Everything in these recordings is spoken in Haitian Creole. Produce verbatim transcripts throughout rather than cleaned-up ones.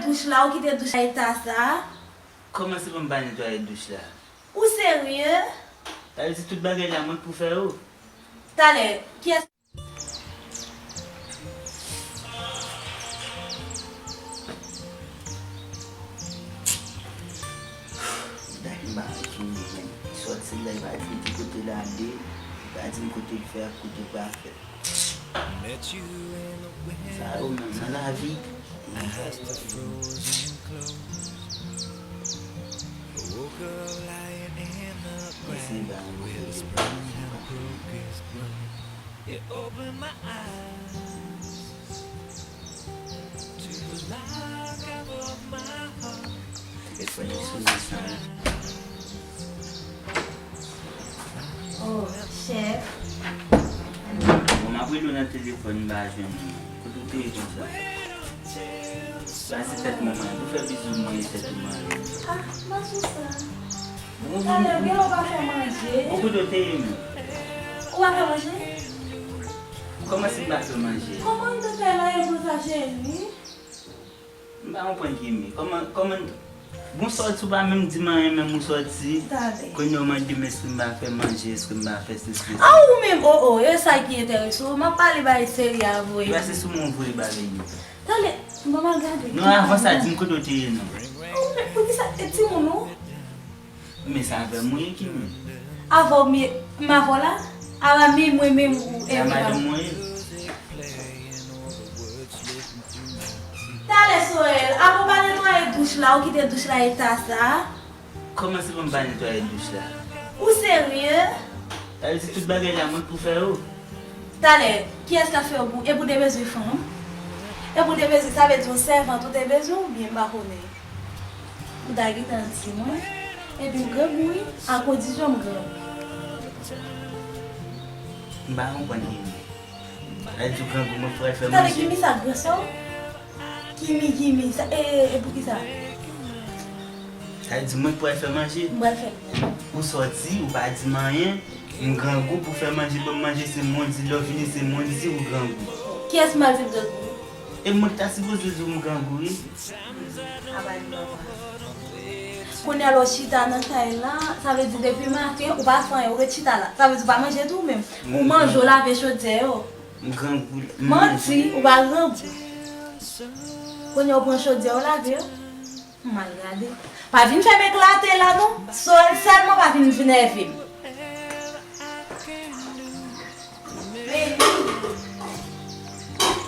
Douch la, ou kite douch la eta sa? Kòman se pou m pa netwaye douch la? Ou serye? Sa vle di tout bagay la mwen k pou fè yo? Talè, kiyès? Dayma joure menm. Li sòti la, li pa di m ki kote l ale, li pa di m kote l fè ak kote l pa fè. Sa yo menm nan lavi. Mesye ba yon kote. Telefòn yo sou sa. Oh, chèf. Bon, m ap rele w nan telefòn, m pa jwenn ou. Kote w te ye konsa? Pase tèt mwen manje. Ou fè bizou mwen, tèt ou manje. Ah, m pa sou sa. Talè, gen lè w pa fè manje. Ou kote w te ye menm? Ou pa fè manje? Kòman si m pa fè manje? Kòman m te fè la e konsa, cheri? M pa konprann Kimi. Kòman, kòman, bon, sòti ou pa menm di m anyen, menm ou sòti. Talè. Kounye a w mande m èske m pa fè manje, èske m pa fè sesi, fè sa. Ah, ou menm, oh, oh, e sa ki enterese w? M ap pale bagay serye avè w. Pase sou mwen, ou voye bagay yo. Talè, m pa mal gade. Non, avan sa, di m kote w te ye, non. Ou menm, poukisa, e timoun ou? Men sa avè m ou ye, Kimi. Avè w, m ye, m avè w la? Ala, men mwen menm ou, e madanm mwen ye. Talè, Sorel, avan w pa netwaye douch la, ou kite douch la eta sa? Kòman se pou m pa netwaye douch la? Ou serye? Sa vle di tout bagay la mwen k pou fè yo? Talè, kiyès k ap fè yo pou, e pou w te bezwen fanm? E pou w te bezwen, sa vle di yon sèvant ou te bezwen oubyen m pa konnen? Ou ta gentan di mwen. Epi m grangou wi, a kondisyon m grangou. M pa konprann Kimi. Sa vle di w grangou mwen pral fè manje. Talè, Kimi sa gran sè w? Kimi, Kimi, sa, e, e, e poukisa? Sa vle di mwen k pral fè manje? M pral fè. Ou sòti, ou pa di m anyen, m grangou pou fè manje, ban m manje, se mwen di, lè w vini, se mwen di ou grangou. Kiyès m al di m grangou? E mwen k ta sipoze di w m grangou, wi. Apa di papa. Kounye a lè w chita nan kay la, sa vle di depi maten, ou pa fè anyen, ou ret chita la. Sa vle di ou pa manje tou menm. Ou manje, ou lave chodyè yo. M grangou. Manti, ou pa grangou. Kounye a ou pran chodyè, ou lave yo. M al gade. Pa vin fè m eklate la non. Sorel sèlman pa vin, vin nève m.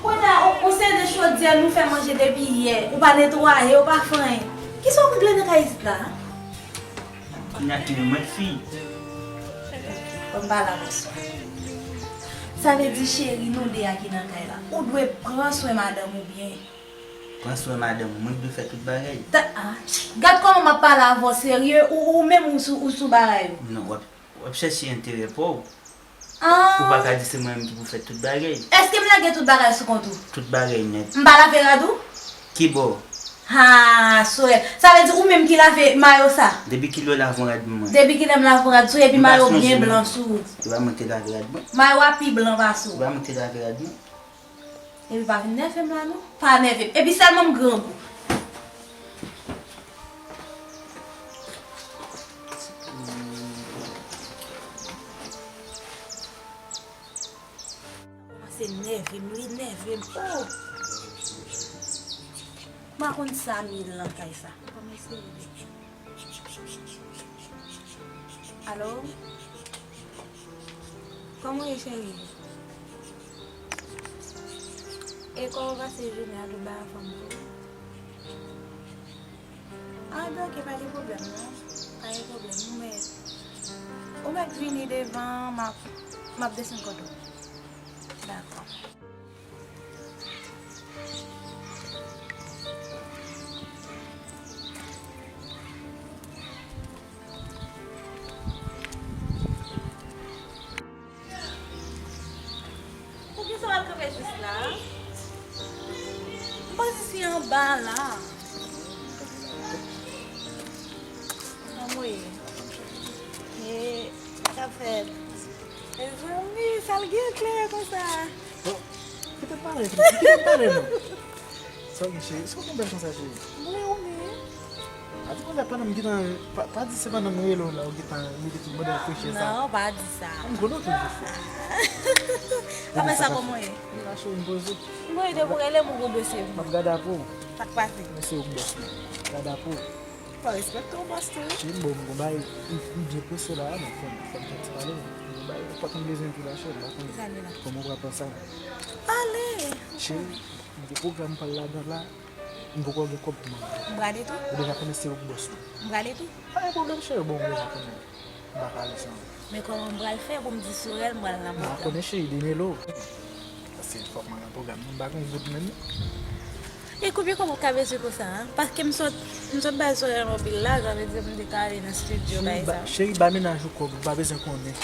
Kounye a, ou, ou se de chodyè nou fè manje depi yè. Ou pa netwaye, ou pa fè anyen. Kisa w regle nan kay isit la? Kounye a ki men mwen fi. Bon, m pa la bonswa. Sa vle di cheri nou de a ki nan kay la. Ou dwe pran swen madanm ou byen. Pran swen madanm ou, mwen ki dwe fè tout bagay. Ta, ah, gad kòman m ap pale avè w serye, ou, ou menm ou sou, ou sou bagay ou. Non, w ap, w ap chèche enterè pa w. Ah. Ou pa ka di se mwen menm ki pou fè tout bagay. Èske m lage tout bagay sou kont ou? Tout bagay nèt. M pa lave rad ou? Ki bò? Ha, Sorel. Sa vle di ou menm ki lave mayo sa? Depi kilè w lave yon rad mwen? Depi kilè m lave yon rad sou ou, epi mayo byen blan sou ou? Se pa mwen ki te lave rad mwen. Mayo a pi blan pase w. Se pa mwen ki te lave rad mwen. Epi pa vin nève m la non. Pa nève m. Epi sèlman m grangou. Kòmanse nève m, li nève m. Oh! M pa konn sa m ye nan kay sa. Kòmanse rele. Alo? Kòman w ye, cheri? E kòman w pase jounen an, tout bagay anfòm tou? Ah, ben, ok, pa gen pwoblèm, non. Pa gen pwoblèm. Ou mèt, ou mèt vini devan, m ap, m ap desann kote w. Dakò. Poukisa w al kanpe jis la? M panse se anba la. Anmwey. E, sa k ap fèt? Mezanmi, sa l gen klè konsa? Bon, kite m pale, kite m pale non. Sa w gen, cheri? Sa w gen bèl konsa, cheri? Mwen, ou menm? A di konsa, pandan m gentan, pa, pa di se pandan m rele w la, ou gentan mete tout bòdèl freche sa. Non, pa di sa. M konnen w toujou fou. Apre sa, kòman w ye? M la, cheri, m poze. M poze te pou rele m ou dosye. M ap gade apre w. Sa k pase? Mwen se ou k bòs mwen. Gade apre w. Fò respekte w, bòs tou, wi. Cheri, m bon, m gon bagay, m, m byen prese la, men fò m, fò m fè ti pale. M gon bagay enpòtan m bezwen di w la, cheri, m pa konn kòman w pral pran sa. Pale! Cheri, m gen pwogram pa l ladan l la, m poko gen kòb pou m ale. M prale tou? Ou deja konnen se ou k bòs mwen. M prale tou? Pa gen pwoblèm, cheri, bon, ou deja konnen. M pa ka ale san ou. Men kòman m pral fè pou m di Sorel m pral nan pwogram? M pa konnen, cheri, demelo. Paske fòk mwen nan pwogram nan, m pa gen goud menm. E konbyen kòb ou ka bezwen konsa, a? Paske m sot, m sot bay Sorel anpil lajan, sa vle di m te ka ale nan estidyo bay sa. Cheri, ba mennaj ou kòb, ou pa bezwen konnen.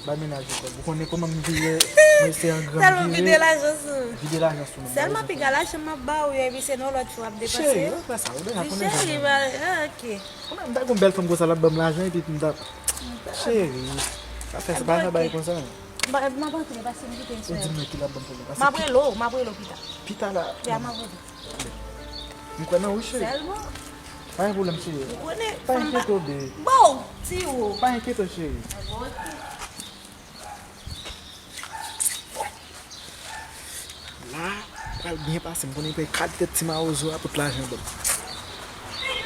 Ba mennaj ou kòb. Ou konnen kòman m vire, mwen se an granm vire. Sèlman vide lajan sou ou. Vide lajan sou mwen. Sèlman piga lajan m ap ba ou yo, epi se nan lòt jou w ap depanse yo. Cheri, ou fè sa, ou deja konnen jan mwen ye. Cheri, ba, ah, ok. Ou menm, m ta gon bèl fanm konsa, l ap ban m lajan, epi m t ap, cheri, pa fè sa, pa fè bagay konsa. M ap antre, paske m kite. Ou di m nan ki l ap ban m pwoblèm. M ap rele w, m ap rele w pita. Pita la. Ya, m ap rele w. M kwè nan ou, cheri. Sèlman. Pa gen pwoblèm, cheri. Ou konnen, pa enkyete w, babe. Bon, ti ou. Pa enkyete w, cheri. Ok. La, pral byen pase. M konnen pral kat tèt ti mawozo a pou tout lajan ban m.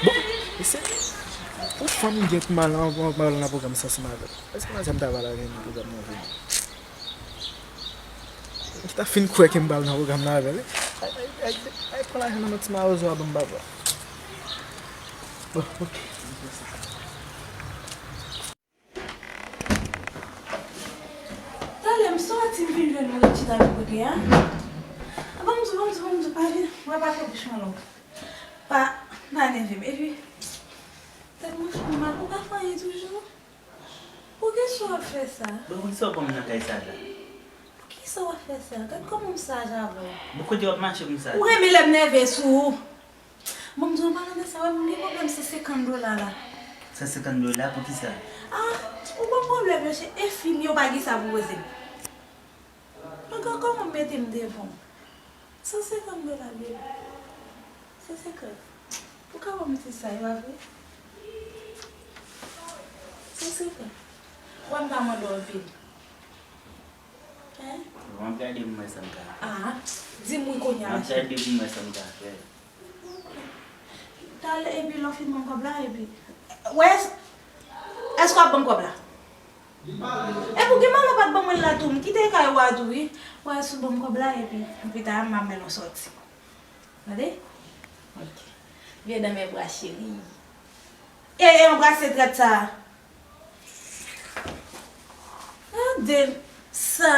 Bon, e se pou fanm gen pou m al nan, pou m al nan pwogram sa ansanm avè l. Èske manzè m ta pral avè l nan pwogram nan vini? Ki ta fin kwè ke m pral nan pwogram nan avè l, wi. Ay, ay, ay, ay, pran lajan nan men ti mawozo a ban m, papa. Bon, ok. Talè m soti, m vin jwenn nou ret chita nan kote a. Ban m di w, ban m di w, ban m di w, pa vin, mwen pa fè bouch mwen long. Pa, pa nève m. Epi, tèt mwen fè m mal, ou pa fè anyen toujou? Poukisa w ap fè sa? Bon, poukisa w pran m nan kay sa la? Poukisa w ap fè sa? Gad kòman m saj avè w. Bon, kote w ap mache konsa? Ou renmen lè m nève sou ou. Bon, m di w, an palan de sa, wè, m gen pwoblèm san senkant dola la. San senkant dola? Poukisa? Ah, ou ban m pwoblèm, mesye, enfimye, ou pa gen sa pou poze m. Ankò kòman m mete m devan w? San senkant dola, baby. San senkant. Ou ka ban m ti sa, e pa vre? San senkant. Wè m pa mande w anpil. Hein? Bon, m ap gade pou m wè sa m ka fè. Ah, di m wi kounye a. M ap gade pou m wè sa m ka fè. Talè, epi lè w fin ban m kòb la, epi, wè, èske w ap ban m kòb la? Epi w gen malè w pa t ban mwen l la tou, m kite kay ou a tou, wi. Wè, si w ban m kòb la, epi, pita, m ap mennen w sòti. Tande? Ok. Vye dan mè bra cheri. E, e, anbrase trèt sa a. Gade sa.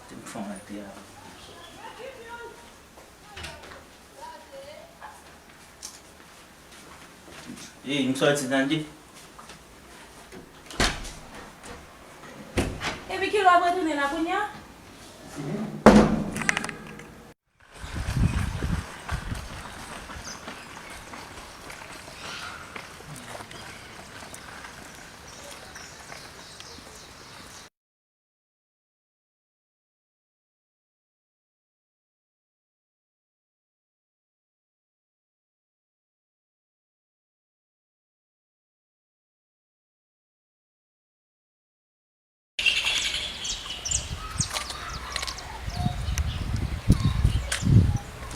Te m fè yon rate a. Ey, m sòti tande. Epi kilè w ap retounen la kounye a?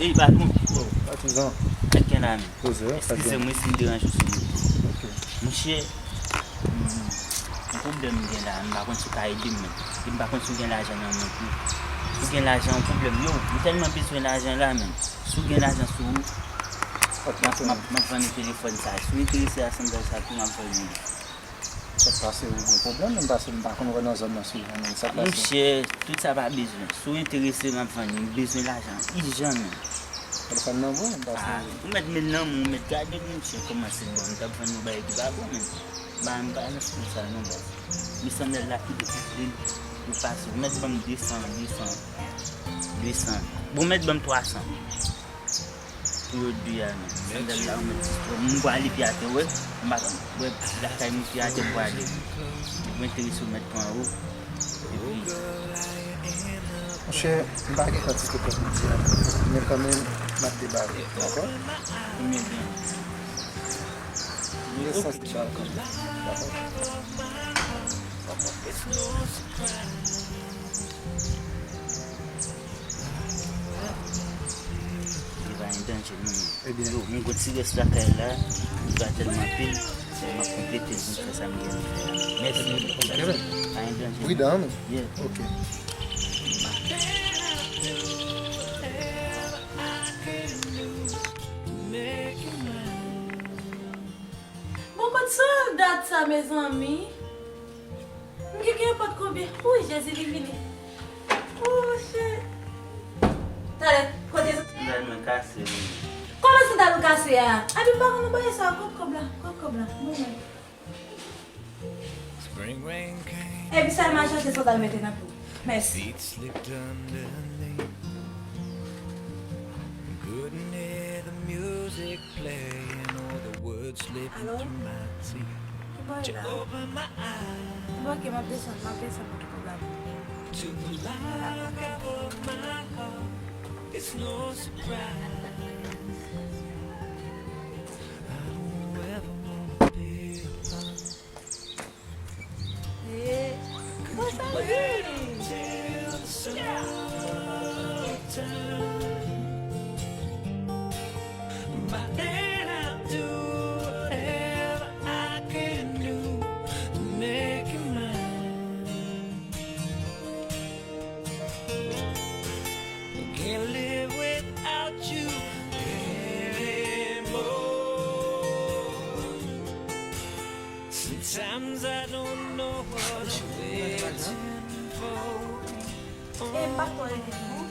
Ey, patwon. Oh, patizan. Sa k gen la menm? Poze, wi. Eskize m wi si m deranje w sou wout. Ok. Monchè, mm, yon pwoblèm m gen la, m pa konn si w ka ede m menm. E m pa konn si w gen lajan nan men w tou. Si w gen lajan, yon pwoblèm. Yo, m tèlman bezwen lajan la menm. Si w gen lajan sou ou, m ap, m ap, m ap vann ou telefòn sa. Si w enterese a sandal sa tou, m ap vann ou li. Sa k pase, ou gen pwoblèm menm, paske m pa konn wè nan zòn nan souvan menm. Sa k pase? Monchè, tout sa pa bezwen. Si w enterese, m ap vann li. M bezwen lajan ijan menm. Telefòn nan bon, m pase. Ah, ou mèt met nan men w, ou mèt gade l, monchè, kòman se bon. M t ap vann yon bagay ki pa bon menm. Ba, m pa nan stil sa non, baz. Men sandal la ki depi vle l, ou pase. Ou mèt ban m de san, de san, de san. Bon, ou mèt ban m twa san. Yo di a non. Sandal la ou mèt. Mwen pral ale pi atè, wè. M pa konn. Wè, lakay mwen pi atè m pral ale. Mwen enterese ou mèt pran yo. Epi Monchè, m pa gen kantite kòb m di a. Men kanmenm, m ap debare. Dakò? Konbyen tan? Gen sans de bal kanmenm. Dakò? Li pa gen danje non. Ebyen. Yo, m gon ti rès lakay la, m pa tèlman anpil, m ap konplete l pou m fè sa m gen pou m fè a. Mèsi. Kevin, Pa gen danje. Pridan, non? Yeah. Ok. Bon, kot sou dat sa, mezanmi? M gen gen pot konbyen? Wi, Jezi, li vini. Oh, shit. Talè, kote sa? Sandal mwen kase, wi. Kòman sandal ou kase a? Epi m pa konn bagay sa, kot kòb la? Kot kòb la? Bon, men. Epi sèlman chache sandal mete nan pye w. Mèsi. Feet slipped underneath. Couldn't hear the music playing or the words slipping Alo? Through my teeth. Ki bò la? Open my eyes Bon, ok, m ap desann, m ap desann, m ap desann. to the light of my heart. It's no surprise. I don't ever wanna be apart. Eh, mwen salye. Till the sun turn. By then I'll do whatever I can do to make you mine. Can't live without you anymore. Sometimes I don't know what I'm waiting for. E m pa twò rete non.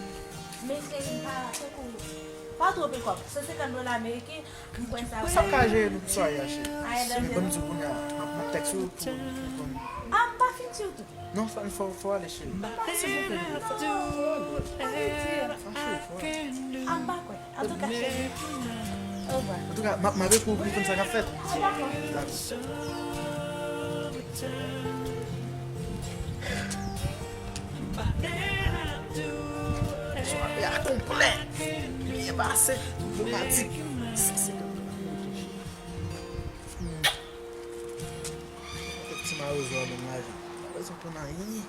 Men se m pa tankou pa twò pekòp. San senkant dola ameriken, m kwè sa. Sa ka jere nou pou sware a, cheri. Ay, Men ban m di w kounye a, m ap, m ap tèks ou pou, pou, pou. Ah, m pa fin di w tou. Non, fò, fò, fò ale, cheri. Fò, fò ale. Ah, m pa kwè. Antouka, cheri. Au revoir. Antouka, m ap, m ap ekri w pou m konn sa k ap fèt. Ah, dakò. Dakò. Sware a konplè. Byen pase. Diplomatik. San senkant dola ameriken, cheri. Hmm. Ti mawozo a ban m lajan. Pa bezwen pran anyen.